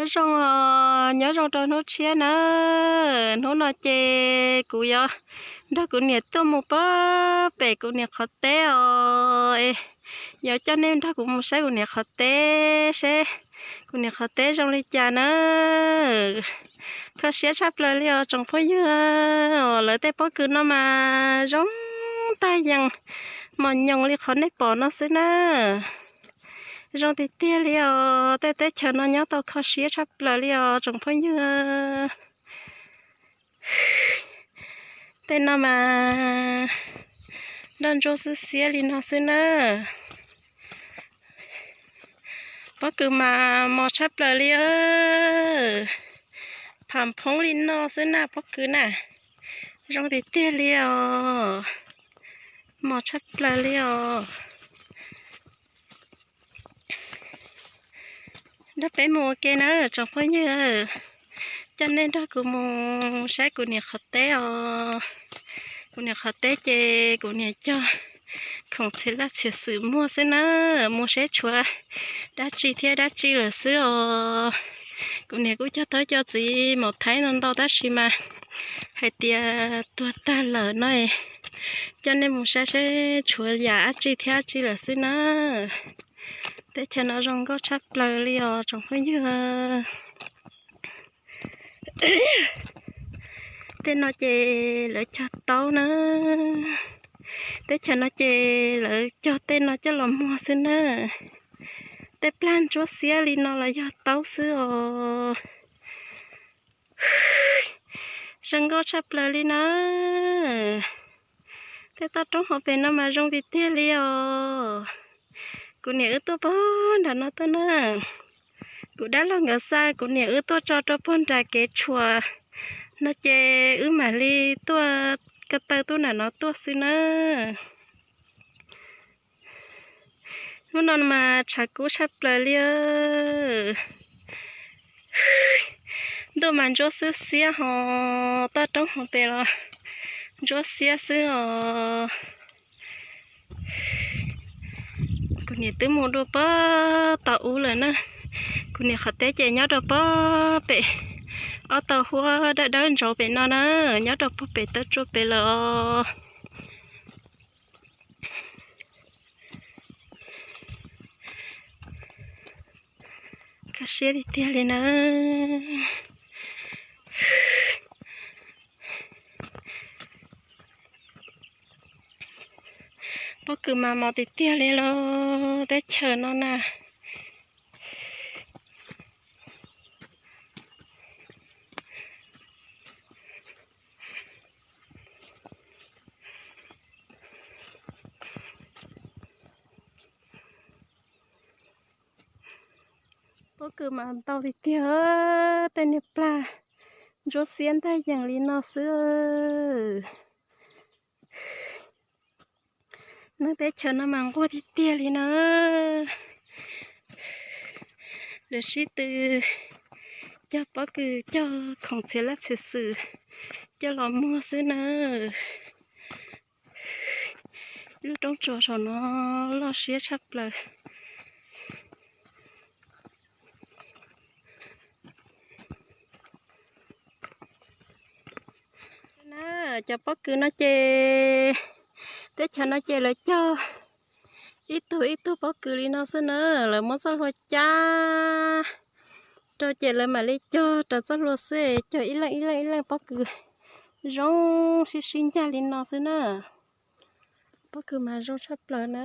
Nyob zoo os, nyob zoo rau hnub tshiab na. Hnub no ces kuv yuav nrog kuv niam tuaj mus pog pem kuv niam qhov teb os. Yuav coj nej nrog kuv mus saib kuv niam qhov teb seb kuv niam qhov teb zoo li cas na. Kho siab tshaj plaws li os tsoom phooj ywg. Lawv tej pob kws no mas zoo tag yees, mos nyoos li qhov nej pom no xwb na. Zoo tiag tiag li os, tej teb chaws no nyob tau kho siab tshaj plaws li os tsoom phooj ywg. Tej no mas nroj ntsuab xwb xiab li no xwb na. Pob kws mas mos tshaj plaws li. Pham phoob li no xwb na pob kws na. Zoo tiag tiag li os. Mos tshaj plaws li os. Nrog peb mus ua ke na tsoom phooj ywg. Coj nej nrog kuv mus saib kuv niam qhov teb os. Kuv niam qhov teb ces kuv niam cog khoom txhia laj txhia xwm muag xwb na. Mus saib tshuav dab tsi thiab dab tsi lawm xwb os. Kuv niam kuj cog taub cog txiv maum thaib no ntau tab sis mas hais tias tuag tag lawm no. Coj nej mus saib saib tshuav yam dab tsi thiab dab tsi lawm xwb na. Teb chaws no zoo nkauj tshaj plaws li os tsoom phooj ywg. Tej no ces lawv cog taub na. Teb chaws no ces lawv cog tej no coj los muag xwb na. Tej plag ntsuab xiab li no los yog taub xwb os. Zoo nkauj tshaj plaws li na. Tej toj roob hauv pes no mas zoo tiag tiag li os. Kuv niam wb tuaj pog nram no tuaj na. Kuv dab laug nkawd xa kuv niam wb tuaj tso rau pog nram kev tshuam no ces wb mam li tuaj ko taw tuaj nram no tuaj xwb na. Hnub no mas tshav kub tshaj plaws li. Ntuj mas ntsuab xwb xiab ho, toj roob hauv pes los ntsuab xiab xwb os. Kuv niam twb mus dua pog tau ub lawm na. Kuv niam qhov teb ces nyob rau pog pem ob tau huab dawb dawb ntsaud pem no na, nyob rau pog pem taw tsua pem lawm os. Kho siab tiag tiag li na. Pob kws mas mos tiag tiag li los teb chaws no na. Pob kws mas ntau tiag tiag, tej niag plag ntsuab xiab ntag yees li no xwb. Neeg teb chaws no mas nquag tiag tiag li na. Lawv sib tw cog pob kws cog khoom txhia laj txhia xwm coj los muag xwb na. Lub roob tsuas saum no loj siab tshaj plaws. Cov pob kws no ces teb chaws no ces lawv cog ib tug ib tug pob kws li no xwb na, lawv muab txoj hlua cab rau ces lawv mam li cog raws txoj hlua xwb, cog ib leej ib leej ib leej pob kws zoo sib sib ncag li no xwb na. Pob kws mas zoo tshaj plaws na.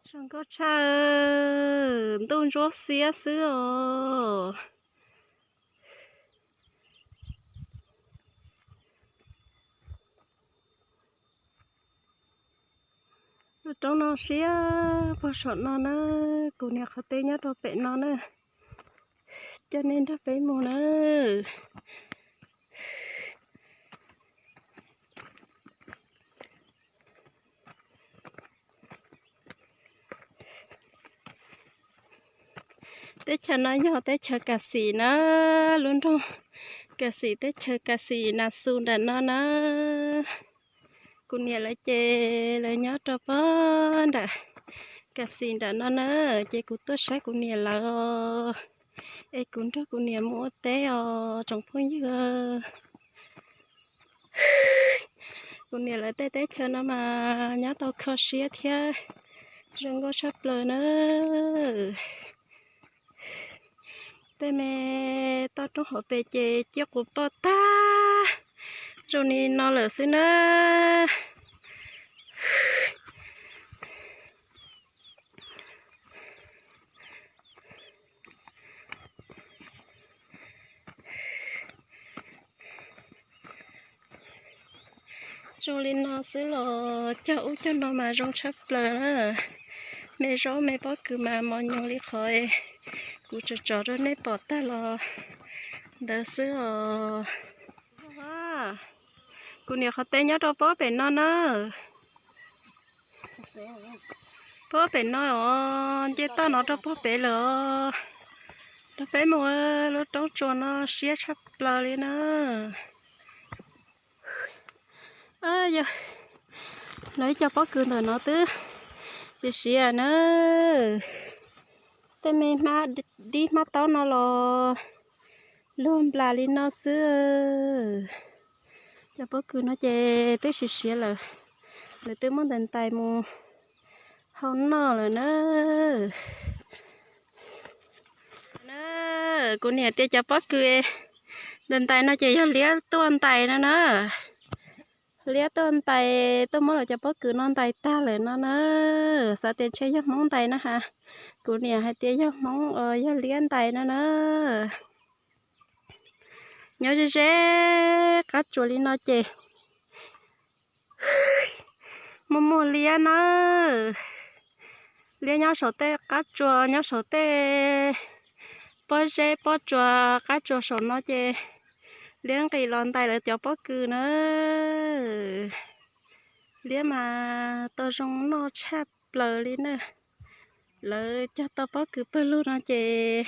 Zoo nkauj tshaj, ntuj ntsuab xiab xwb os. Lub roob no siab puag saum no na, kuv niam qhov teb nyob rau pem no na. Coj nej nrog peb mus na. Teb chaws no yog teb chaws Kam Xim na, lub nroog Kam Xim, teb chaws Kam Xim Nas Xus nram no na. Kuv niam lawv ces lawv nyob rau pob nram Kas xis nram no na, ces kuv tuaj saib kuv niam lawv os, es kuv nrog kuv niam mus ua teb os tsoom phooj ywg. Kuv niam lawv tej teb chaws no mas nyob tau kho siab thiab zoo nkauj tshaj plaws na. Tej me toj roob hauv pes ces cia quv poj tag zoo li no lawm xwb na. Zoo li no xwb los cog ub cog no mas zoo tshaj plaws na. Me zaub me pob kws mas mos nyoos li qhov kuv tsom tsom rau nej pom tag los ntawd xwb os. Kuv niam qhov teb nyob rau pob pem no na. Pob pem no os, nce toj no rau pob pem lawm os. Rau peb mus, lub roob tsuas no siab tshaj plaws li na. Yog, lawv ib co pob kws ntawm no twb siav siav na. Tej me hmab dib hmab taub no los luag nplas li no xwb. Cov pob kws no ces twb siav siav lawm, lawv twb muab ntais ntais mus hau noj lawm na. Na, kuv niam tias cov pob kws ntais ntais no ces yog liab tuaj ntais no na. Liab tuaj ntais, tuaj muab lawv cov pob kws no ntais tag lawm no na. Xav tias ntshe yog hmoob ntais na has, kuv niam hais tias yog hmoob, yog liab ntais no na. Nyob ze ze qab tsuas li no ces muaj muaj liab na. Liab nyob saum tej qab tsuas, nyob saum tej pob zeb pob tsuas qab tsuas saum no ces liab nqis los ntais lawv cov pob kws na. Liab mas tau zoo noj tshaj plaws li na. Lawv cog tau pob kws pawg lug no ces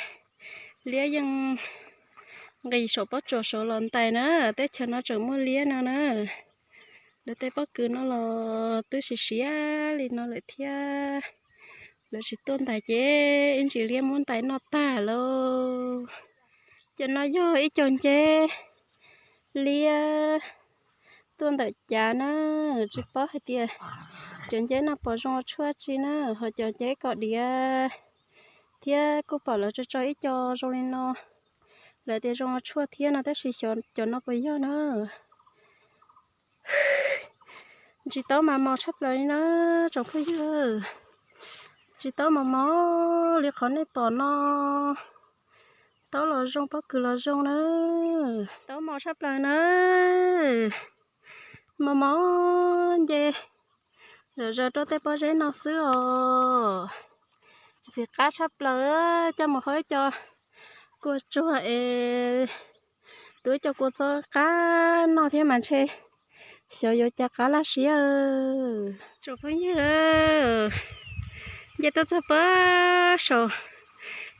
liab yeej nqis saum pob tsuas saud los ntais na. Teb chaws no tseem muaj liab no na. Lawv tej pob kws no los twb siav siav li no lawm thiab. Lawv tsis tuaj ntais ces ib ntsis liab muab ntais noj tag lauj. Cov no yog ib co nceb liab tuaj ntawm cav na, tsis paub hais tias cov nceb no puas zoo ua tshuaj tsi na, ho cov nceb kom diav thiab kuj pom lawv tso tso ib co zoo li no, lawv tias zoo ua tshuaj thiab no tab sis xyov cov no puas yog na. Ntsis taub mas mos tshaj plaws li na tsoom phooj ywg, ntsis taub mos mos li qhov nej pom no, taub los zoo pob kws los zoo na, taub mos tshaj plaws na, mos mos nce zom zaws rau tej pob zeb no xwb os. Ntxim qab tshaj plaws, coj mus hau ib co kua tsuag es, tus ib co kua txob qab noj thiab mas ntshe xyov yuav cas qab laj siab. Tsoom phooj ywg, nce tuaj txog pem saum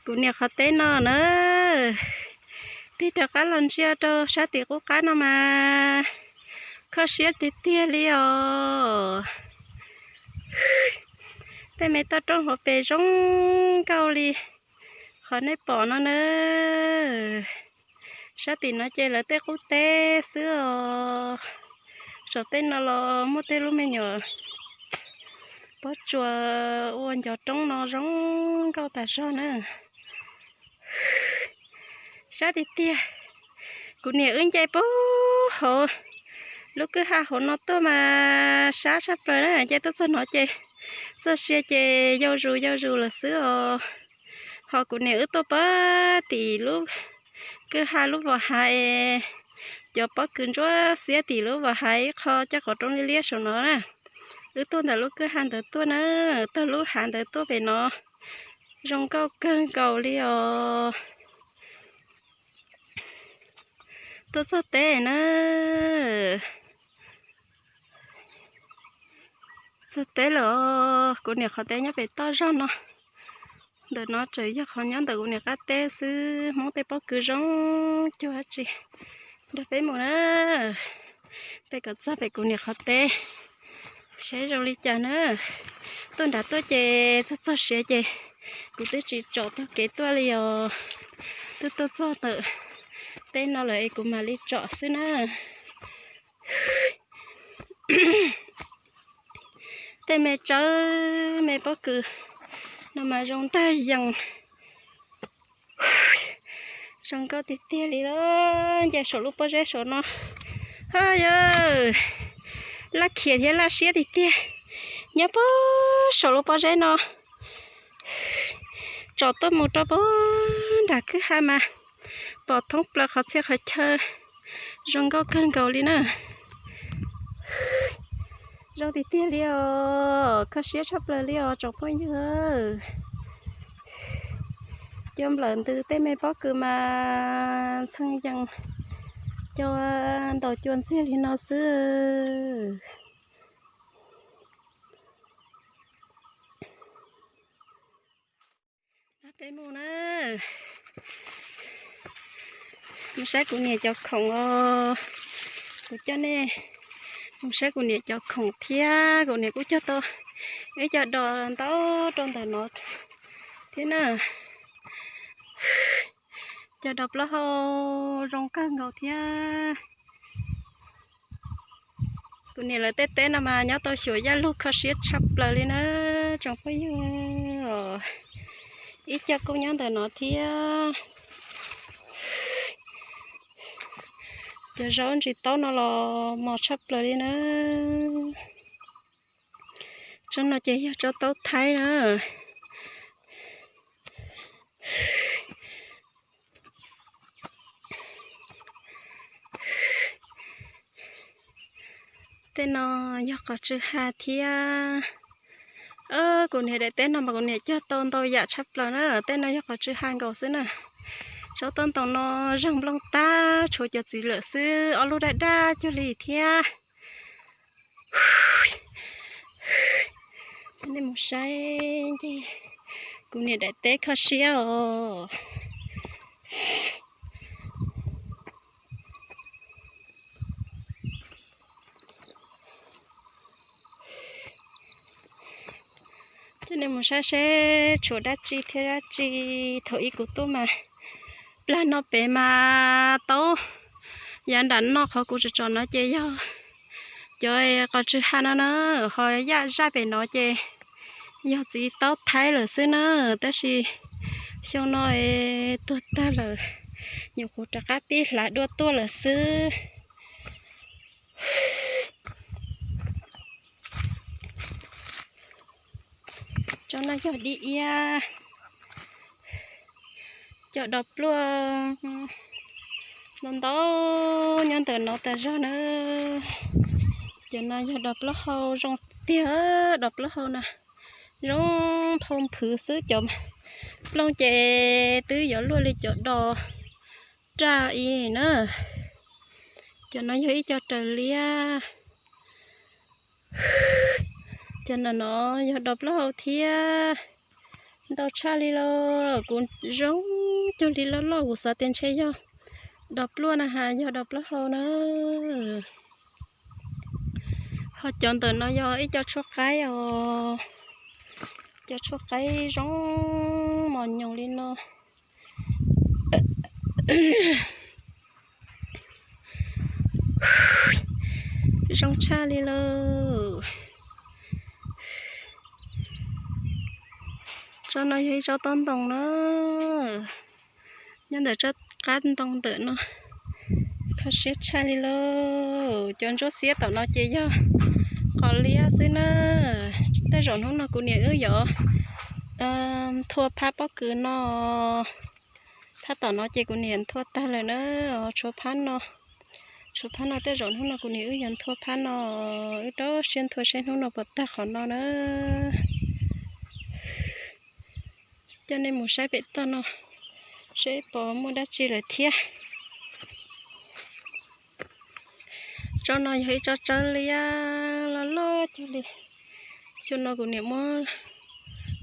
kuv niam qhov teb no na, tig rov qab los ntsia rau sab tim qub qab no mas kho siab tiag tiag li os. Tej me toj roob hauv pes zoo nkauj li qhov nej pom no na. Sab tim no ces lawv tej qub teb xwb os. Saum tej no los muaj tej lub me nyuam pob tsuas ua ncov roob no zoo nkauj tas zog na. Sab tiag tiag, kuv niam wb nce puag hauv lub kwj ha hauv no tuaj mas sab tshaj plaws na, nce tuaj txog no ces txoj sia ces yau zus yau zus lawm xwb os. Ho kuv niam wb tuaj pem tim lub kwj ha lub vos hav es, cov pob kws ntsuab xiab tim lub vos hav ib qho coj qhov rooj liab liab saum no na. Wb tuaj ntawm lub kwj ha ntawd tuaj na, taug lub hav ntawd tuaj pem no, zoo nkauj kawg nkaus li os. Tuaj txog teb na, txog teb lawm os. Kuv niam qhov teb nyob pem toj zog no. Ntawm no tseem yog qhov nyob ntawm kuv niam qab teb xwb. Hmoob tej pob kws zoo cuag dab tsi. Nrog peb mus na, peb kom txog pem kuv niam qhov teb, saib zoo li cas na. tuaj nram tuaj ces txog txog siav ces kuv twb tsis tsom tog kev tuaj li os. Twb tuaj txog ntawm teb no lawm es kuv mam li tsom xwb na. Tej me tsawb me pob kws no mas zoo ntag yees, zoo nkauj tiag tiag li lawm. Nce saum lub pob zeb saum no, ha yawg, laj khiav thiab laj siab tiag tiag. Nyob puag saum lub pob zeb no, tsom tuaj mus rau puag nram kwj ha mas pom thoob plaws qhov txhia qhov chaw, zoo nkauj kawg nkaus li na. Zoo tiag tiag li os, kho siab tshaj plaws li os tsoom phooj ywg. Cua nplawm ntws tej me pob kws mas ntxhee yees, cua ntaus cua ntxiag li no xwb. Peb mus na, mus saib kuv niam cov khoom os. Kuv coj nej mus saib kuv niam cov khoom thiab, kuv niam kuj cog tau ib co dos ntau rau ntawm no thiab na. Cov dos plaub hau zoo kawg nkaus thiab. Kuv niam lawv tej teb no mas nyob tau xyuas yaj lug kho siab tshaj plaws li na tsoom phooj ywg. Ib co kuj nyob ntawm no thiab. Cov zaub ntsis taub no los mos tshaj plaws li na. Tsob no ces yog tsob taub thaib na. Tej no yog qos tsw ha thiab. Kuv niam daim teb no mas kuv niam cog tau ntau yam tshaj plaws na. Tej no yog qos tsw ha nkaus xwb na. Zaub toob ntoo no zeeg nplooj tag tshuav cov txiv lawm xwb, ob lub daj daj cuag li thiab. Nej mus saib kuv niam daim teb kho siab os. Coj nej mus saib seb tshuav dab tsi thiab dab tsi. Thaum ub kuv tuaj mas plag no pem mas taub yav nram no qhov kuv tsom tsom no ces yog cov qos tsw ha no na, ho yaj zaj pem no ces yog txiv taub thaib lawm xwb na, tab sis xyoo no tuag tag lawm, nyuam qhuav rov qab pib hlav dua tuaj lawm xwb. Tsob no yog dib iab, cov dos pluaj ntau ntau nyob ntawm no tas zog na. Cov no yog dos plaub hau zoo tiag, dos plaub hau na zoo phau nphwv xwb, cov plooj ces twb yuav luaj li cov dos raj i na. Cov no yog ib co raws liab. Cov no no yog dos plaub hau thiab, ntau tshaj li los kuv zoo cuag li loj loj kuv xav tias ntshe yog dos pluaj na has yog dos plaub hau na. Ho cov ntawm no yog ib co tshuaj qaib os, cov tshuaj qaib zoo mos nyoos li no. Zoo tshaj li lauj. Tsob no yog ib tsob tob ntoo na, nyob ntawm tsob qab ntoo ntawm no. Kho siab tshaj li lauj. Cov ntsuab xiab tom no ces yog qos liab xwb na. Tej zaum hnub no kuv niam wb yuav nthua phab pob kws no. Phab tom no ces kuv niam nthua tag lawm na, tshuav phab no. Tshuav phab no tej zaum hnub no kuv niam wb yuav nthua phab no. Wb rau siab nthua seb hnub no puas tag qhov no na. Coj nej mus saib pem toj no seb puas muaj dab tsi lawm thiab. Tsob no yog ib tsob tsawb liab loj loj cuag li. Xyoo no kuv niam muab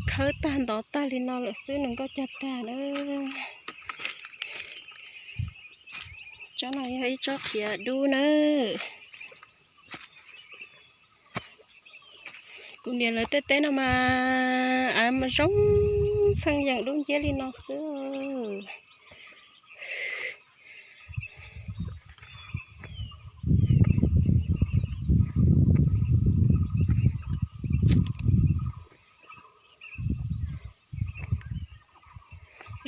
khawb tag ntov tag li no lawm xwb nws nkauj cag tag na. Tsob no yog ib tsob qiav dub nawb. Kuv niam lawv tej teb no mas av zoo ntxhee yees dub nciab li no xwb.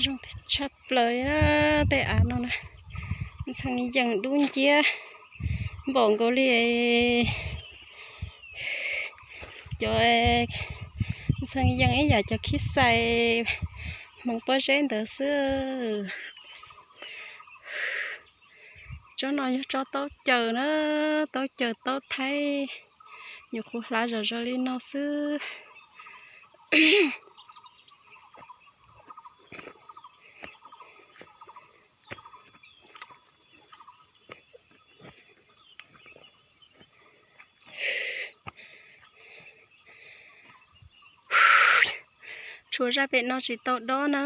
Zoo tshaj plaws tej av no na, ntxhee yees dub nciab npaum nkaus li cov, ntxhee yees ib yam cov khib xais hmoov pob zeb ntawd xwb. Tsob no yog tsob taub caws na, taub caws taub thaib, nyuam qhuav hlav zom zaws li no xwb. Tshuav zaj pem no tsis tau dob na.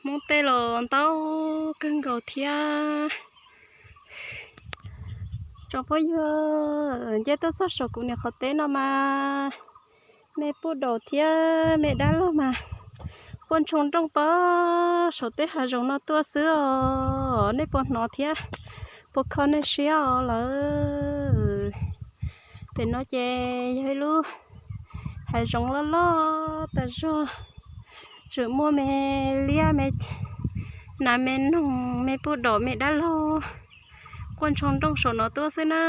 Hmoob tej los ntau kawg nkaus thiab. Tsoom phooj ywg, nce tuaj txog saum kuv niam qhov teb no mas, me puj daum thiab me dab laug mas quaj ntshoo nrooj pog saum tej hav zoov no tuaj xwb os. Nej puas hnov thiab puas kho nej siab os lawm? Pem no ces yog ib lub hav zoov loj loj tas zog, tseem muaj me liab me nas me noog me puj daum me dab laug quaj ntshoo nrooj saum no tuaj xwb na.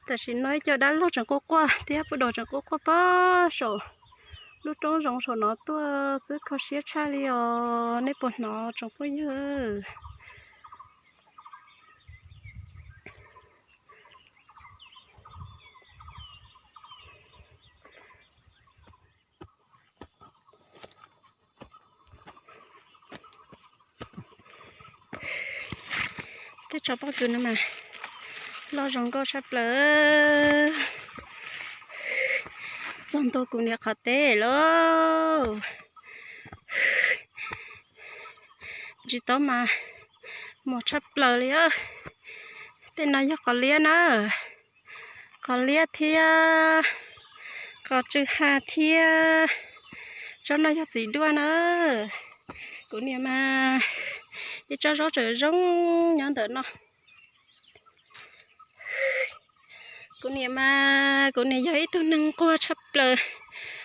Tam sim no ib co dab laug tseem quaj quaj thiab puj daum tseem quaj quaj pog saum lub roob zoov saum no tuaj xwb, kho siab tshaj li os. Nej puas hnov tsoom phooj ywg? Tej tsob pob kws no mas loj zoo nkauj tshaj plaws. Txog ntua kuv niam qhov teb lauj. Ntsis taub mas mos tshaj plaws li. Tej no yog qos liab na, qos liab thiab qos tsw ha thiab. Tsob no yog txiv duaj na. Kuv niam mas ib tsob zaub tseem zoo nyob ntawm no. Kuv niam mas kuv niam yog ib tug neeg nquag tshaj plaws.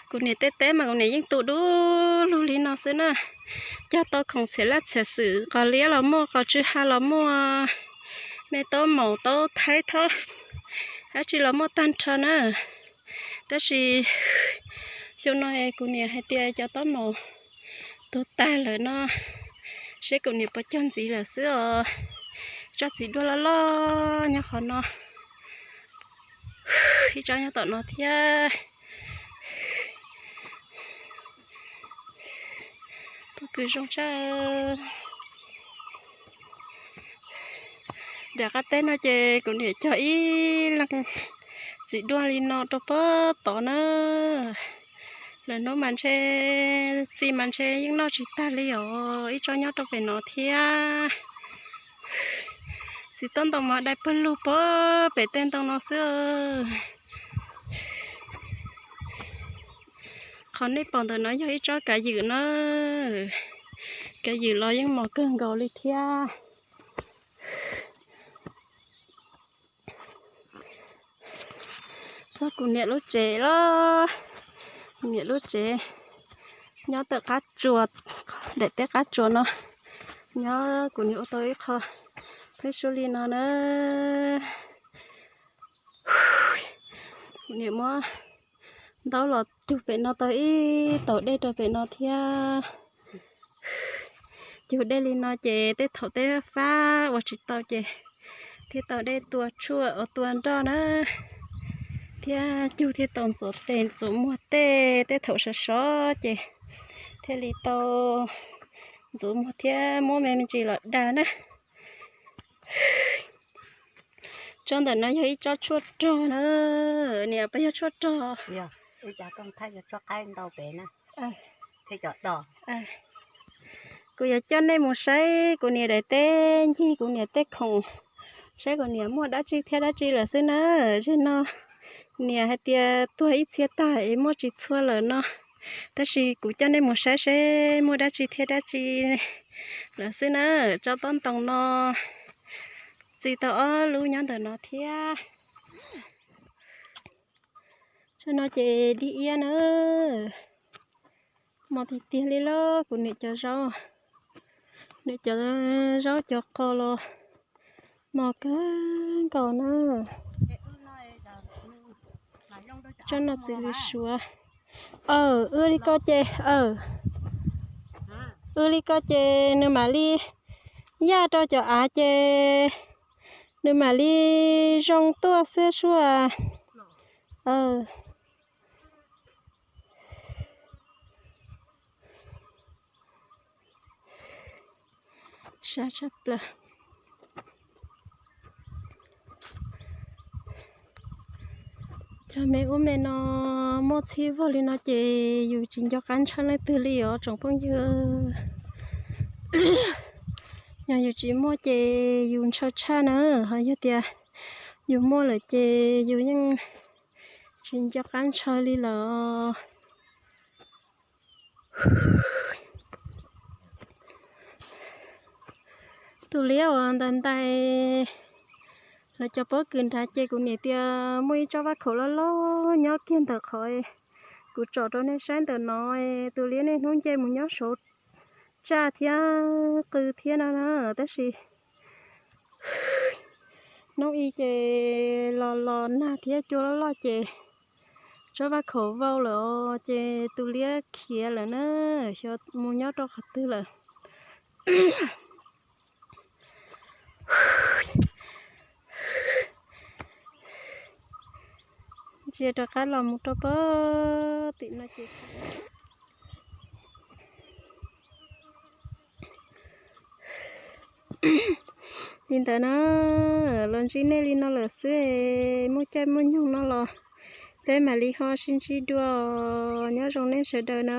Kuv niam tej teb mas kuv niam yeej tu dub lug li no xwb na. Cog tau khoom txhiam laj txhiam xwm, qos liab los muaj, qos tsw ha los muaj, me taub maum taub thaib thob, dab tsi los muaj tag nrho na. Tab sis xyoo no kuv niam hais tias cov taub maum tuag tag lawm no, seb kuv niam puas cog ntxiv lawm xwb os. Tsob txiv duaj loj loj nyob qhov no, ib tsob nyob tom no thiab. Pob kws zoo tshaj. Nram qab teb no ces kuv niam cog ib leeg txiv duaj li no rau pob tod na. Lawm hnub mas ntshe txiv mas ntshe yeej noj tsis tag li os, ib tsob nyob rau pem no thiab. Txiv taub ntoo mas dai pawg lug pem tej ntoo no xwb. Qhov nej pom ntawm no yog ib tsob kav ywm na. Kav ywm los yeej mos kawg nkaus li thiab. Txog kuv niam lub tsev los, kuv niam lub tsev nyob tawm qab tsuas, daim teb qab tsuas no, nyob kuv niam ua tau ib qho pheeb suab li no na. Kuv niam muab ntaub los cug pem no tau ib taus dej rau pem no thiab. Cug dej li no ces tej thaum tej fab ua tsis tau ces thiaj tau dej tua tshuaj ua tua nroj na, thiab cug thiaj tau ntxuav tes ntxuav muag tej, tej thaum sov sov ces thiaj li tau ntxuav muag thiab muab me me ntsis los da na. Tsob ntawm no yog ib tsob tshuaj rog na, niam, puas yog tshuaj rog? Kuv yuav coj nej mus saib kuv niam daim teb ncig kuv niam tej khoom Saib kuv niam muaj dab tsi thiab dab tsi lawm xwb na. Zaum no niam hais tias tuag ib txhia tag es muaj tsis txhua lawm no, tab sis kuv coj nej mus saib seb muaj dab tsi thiab dab tsi lawm xwb na. Tsob tob ntoos no txi tau ob lub nyob ntawm no thiab. Tsob no ces dig iab na. Mos tiag tiag li lawm, kuv niam cov zaub, niam cov zaub cov qos los mos kawg nkaus na. Tsob no txiv lws suav. Aw, wb li ko ces, aw, wb li ko ces nws mam li yaj rau cov av ces nws mam li zoo tuaj xwb sua. Sab tshaj plaws. Cov me ub me no muaj txhij vog li no ces yus tsis nco qab ntshaw leej twg li os tsoom phooj ywg. Yog yus tsis muaj ces yus ntshaw tshaj na, ho yog tias yus muaj lawm ces yus yeej tsis nco qab ntshaw li lawm. Tus liab uas ntais ntais lawv cov pob kws nrad ces kuv niam tias muaj ib tsob vaj khaum loj loj nyob kiag ntawm qhov kuv tsom rau nej saib ntawm no, tus liab niaj hnub nce mus nyob saud tsaj thiab qw thiab no na, tab sis hnub ib ces los los nag thiab cua loj loj ces tsob vaj khaum vau lawm os, ces tus liab khiav lawm na, xyov mus nyob rau qhov twg lawm. Ntsia rov qab los mus rau pem tim no ces li ntawd na, los ntsib nej li no lawm xwb, muaj caij muaj nyoog no los peb mam li ho sib ntsib dua, nyob zoo nej sawv daws na.